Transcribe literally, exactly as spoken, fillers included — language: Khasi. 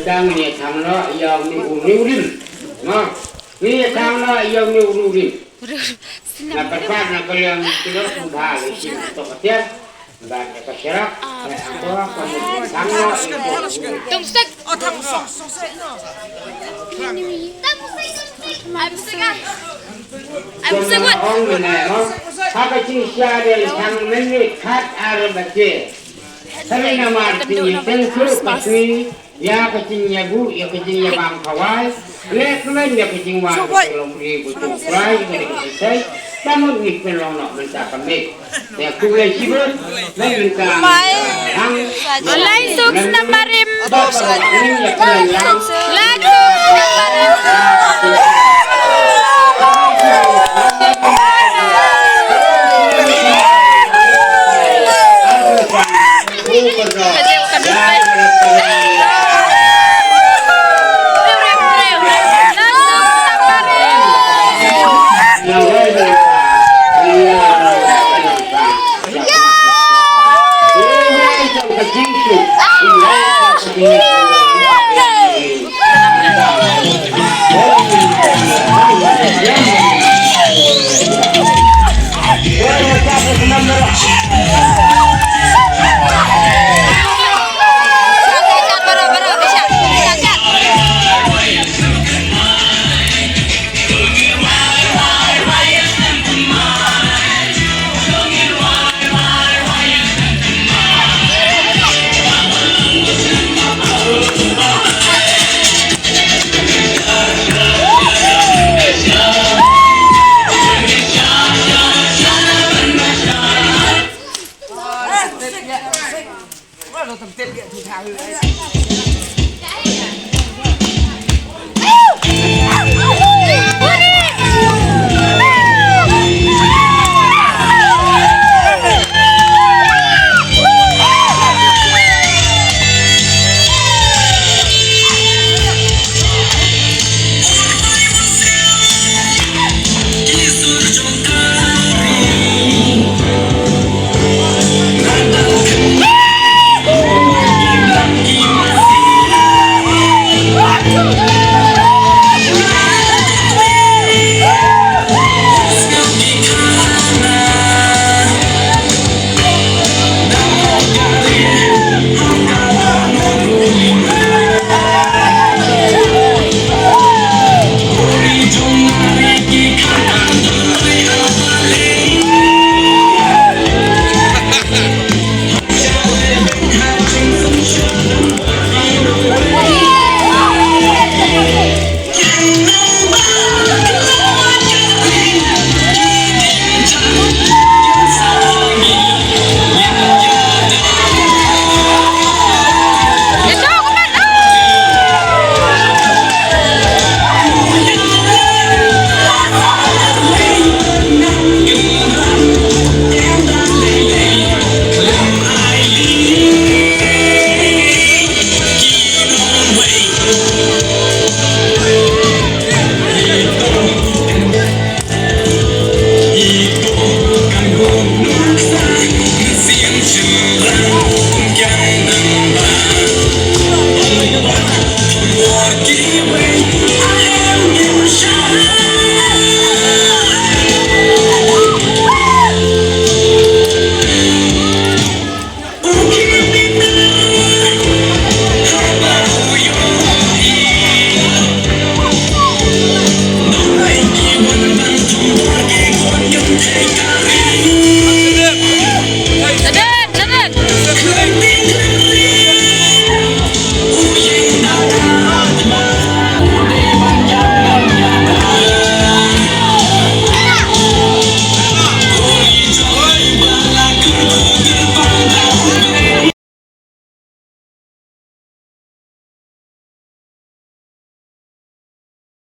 Tang ni tang no ïa ni u ni u rim. No. Ni tang no ïa ni u rim. Na pyrkhat na ka liang ki lok sumba lei shi na tok ka tiar. Ba ka sharak. Ba ka sharak. Tum sek. Ong mynne mo. Ha ka jingshisha de tang mynne khat ar baje. Kane namar ki teng sur ka sui. Ïa ka jingïabuh, ïa ka jingïabam khawai. Leh kmen ïa ka jingwan ka long ri bu tu prai ka dei ka jingtei. Ka mut ngi pynlong noh mynta ka miet. Ïa khublei shibun. Leh mynta. Hang. Lai suk nambarim. Ladu nambarim.